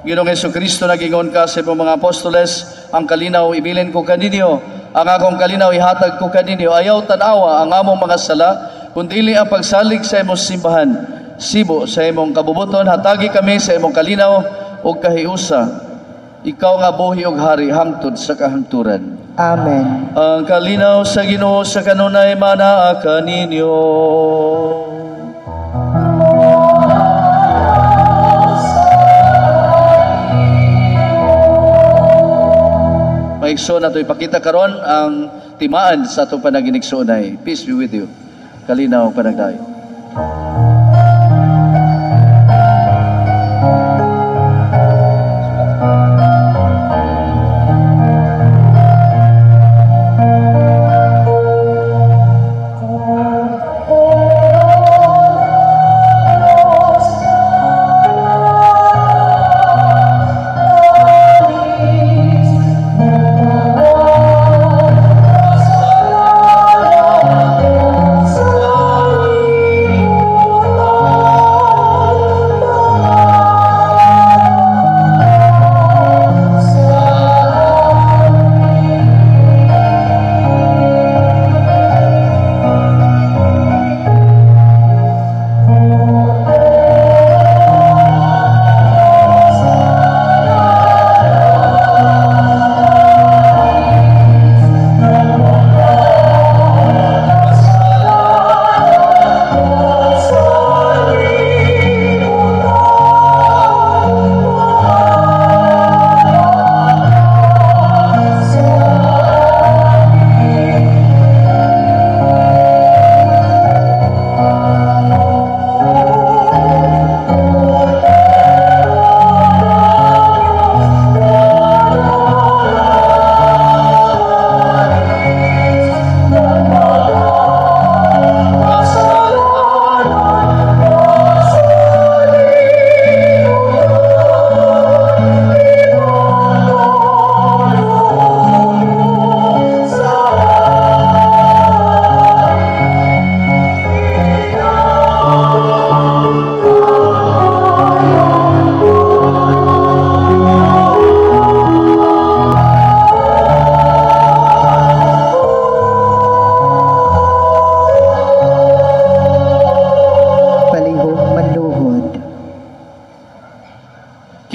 Ginoong Hesukristo, nagingon ka sa imong mga apostoles, ang kalinaw ibilin ko kaninyo, ang akong kalinaw ihatag ko kaninyo. Ayaw tan-awa ang among mga sala, kundili ang pagsalig sa imong simbahan. Sibo sa imong kabubuton, hatagi kami sa imong kalinaw ug kahiusa. Ikaw nga buhi ug hari hangtod sa kahangturan. Amen. Ang kalinaw sa Ginoo sa kanunay manaa kaninyo. Maigsoon nato ipakita karon ang timaan sa atong panaginigsoonay. Peace be with you. Kalinaw panagdayo.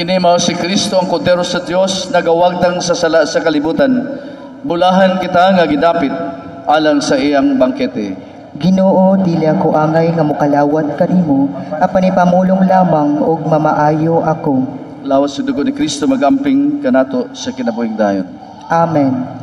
Kini mao si Kristo ang kordero sa Dios, nagawagtang sa sala sa kalibutan. Bulahan kita nga gidapit alang sa iyang bangkete. Ginoo, dili ako angay nga mokalawat kanimo, apan ipamulong lamang og mamaayo ako. Lawas sa dugo ni Kristo magamping kanato sa kinabuhing dayon. Amen.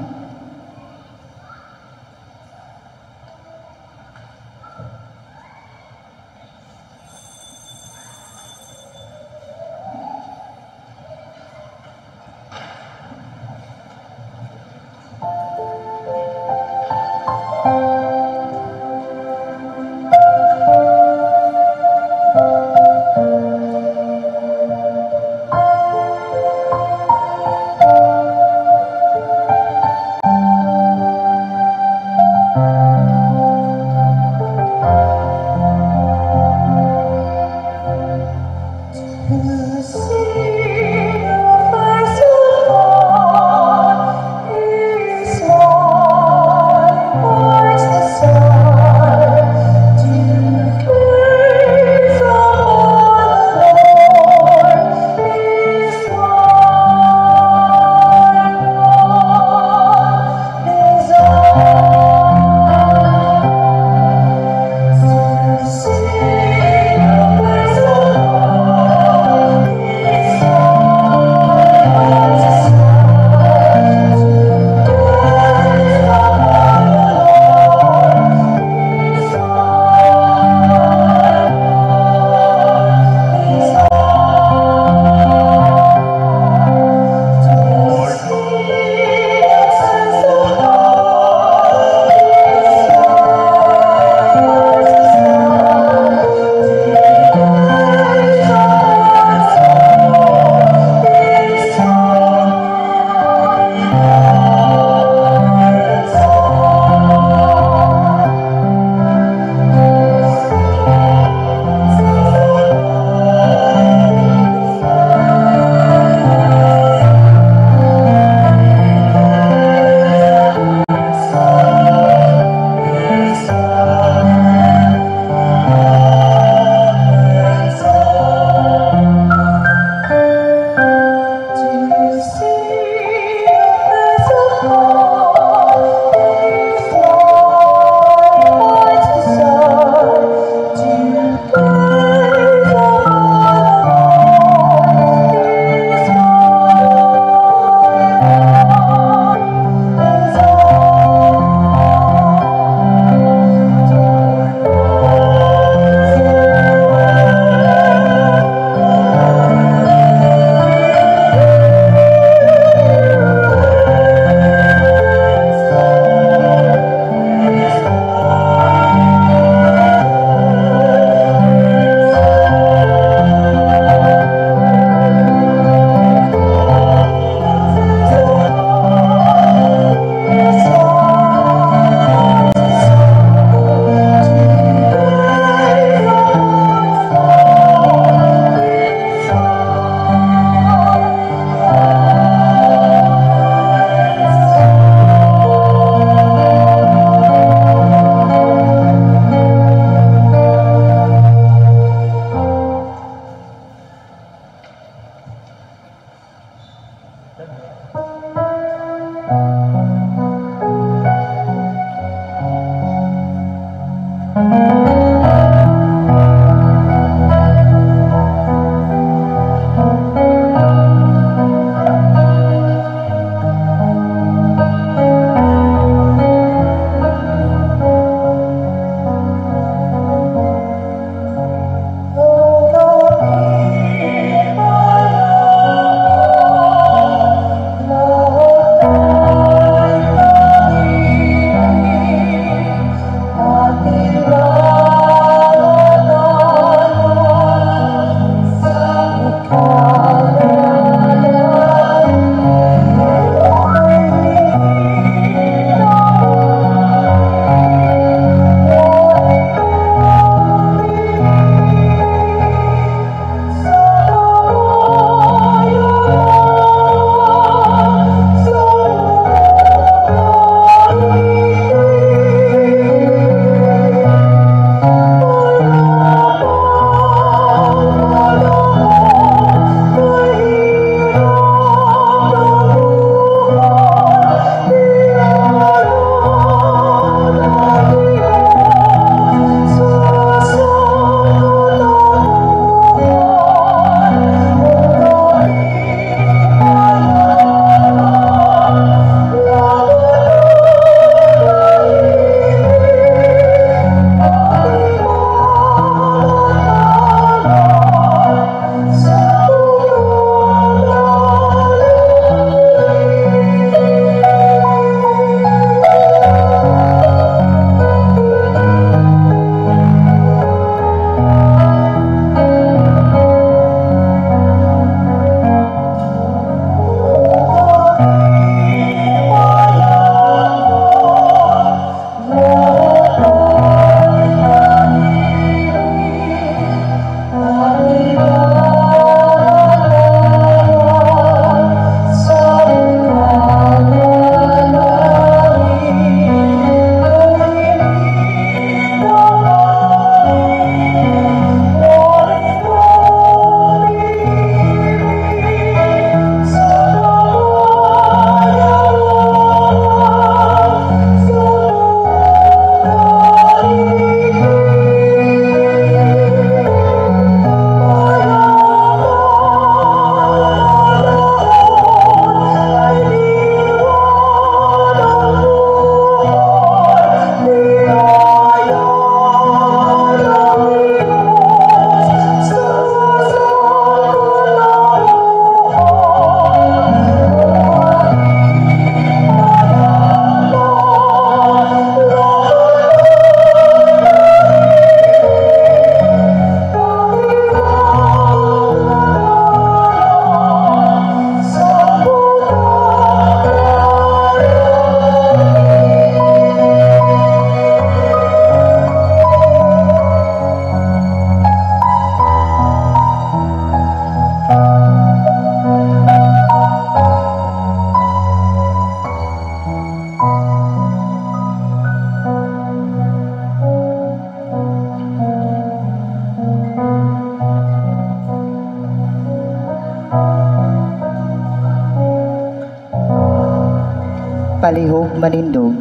Palihog manindog.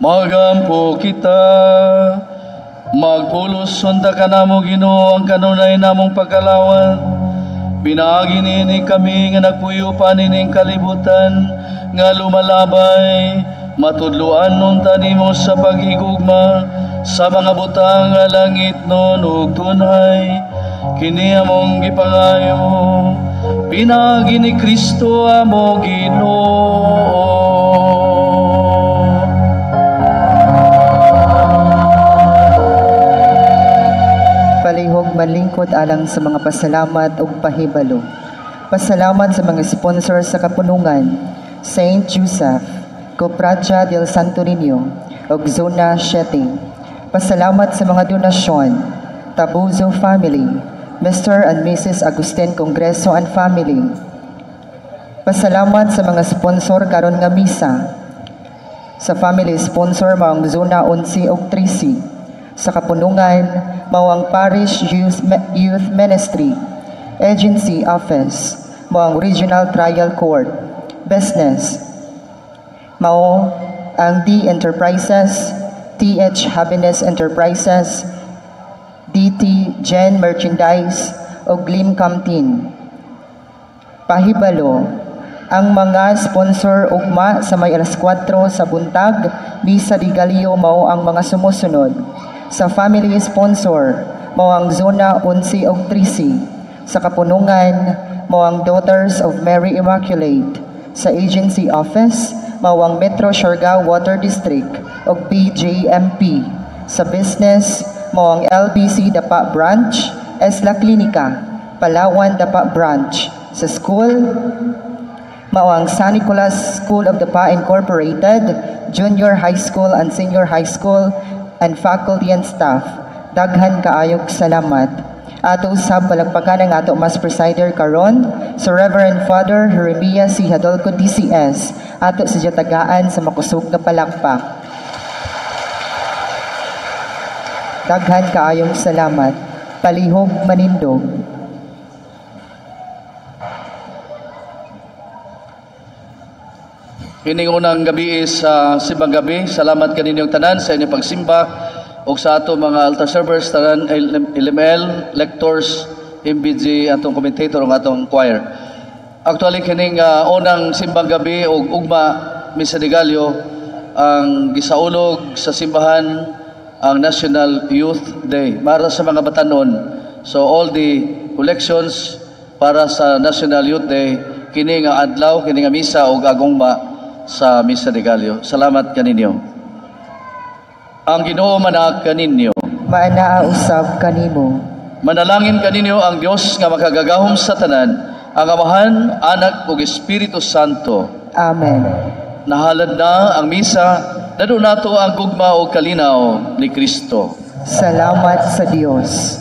Magampo kita, magpulos unta kanamo Ginoo ang kanunay namong pagkalawan. Pinaagi niini kami nga nagpuyo pa nining kalibutan nga lumalabay, matudloan unta nimo sa paghigugma sa mga butang nga langit nun ug tunhay. Kini among gipangayo, pinaagi ni Kristo amo Ginoo. Palihog manlingkod alang sa mga pasalamat ug pahibalo. Pasalamat sa mga sponsor sa kapunungan, Saint Joseph, Copracha del Santo Niño, ug Zona 7. Pasalamat sa mga donasyon, Tabuzo Family, Mr. and Mrs. Agustin Congreso and Family. Pasalamat sa mga sponsor karon nga misa. Sa family sponsor maong Zona 11 ug 13. Sa kapunungan, mao ang Parish Youth Ministry, Agency Office, mao ang Regional Trial Court, Business, mao ang D Enterprises, TH Happiness Enterprises, DT Gen Merchandise, o Glim Camtin. Pahibalo, ang mga sponsor ugma sa may alas 4 sa buntag, Misa de Gallo mao ang mga sumusunod. Sa family sponsor, mao ang Zona 11 ug 13. Sa kapunungan, mao ang Daughters of Mary Immaculate. Sa agency office, mao ang Metro Siargao Water District ug BJMP. Sa business, mao ang LBC Dapa Branch, Esla Clinica, Palawan Dapa Branch. Sa school, mao ang San Nicolas School of Dapa Incorporated, Junior High School and Senior High School, and faculty and staff. Daghan kaayog salamat. Ato usab palakpakan ang ato mas presider karon, sa Reverend Father Jeremiah C. Hadolco DCS. Ato sa tagaan sa makusog nga palakpak. Daghan kaayong salamat. Palihog manindog. Kining unang gabi sa simbang gabi, salamat kaninyong tanan sa inyong pagsimba ug sa ato mga altar servers tanan, LML, lectors, MBG, atong commentator ug atong choir. Actually kining unang simbang gabi ug ugma Misa de Gallo ang gisaulog sa simbahan ang National Youth Day para sa mga batanon. So all the collections para sa National Youth Day kini nga adlaw, kini nga misa ug agungma sa Misa de Gallo. Salamat kaninyo. Ang Ginoo manaa kaninyo. Maanaa usab kanimo. Manalangin kaninyo ang Dios nga makagagahom sa tanan, ang Amahan, Anak ug Espiritu Santo. Amen. Nahalad na ang misa, dado nato ang gugma ug kalinaw ni Kristo. Salamat sa Dios.